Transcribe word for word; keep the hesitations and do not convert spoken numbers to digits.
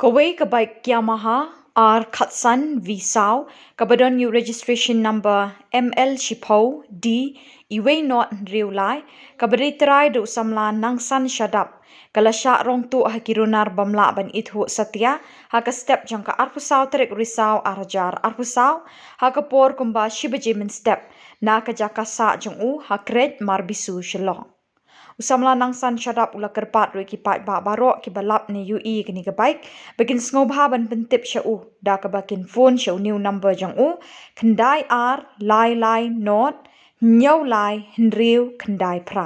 Kawei ka bike Yamaha R khatsan V saw kaba don ïa u registration number M L shiphew D wei not hynriew lai, kaba dei trai da u samla Nangsan Shadap, ka la shah rong tuh ha ki runar bym lah ban ithuh satia ha ka step jong ka arphew saw tarik u Risaw ar hajar arphew saw, ha ka por kumba shi baje mynstep, na ka jaka sah jong u ha Kret Marbisu, Shillong. U samla Nangsan Shadap u la kyrpad ruh ïa ki paidbah baroh kiba lap ne ïohi ïa kane ka bike ba kin sngewbha ban pyntip sha u da kaba kin phone sha une u number jong u, khyndai ar lai lai not hynñiew lai hynriew khyndai phra.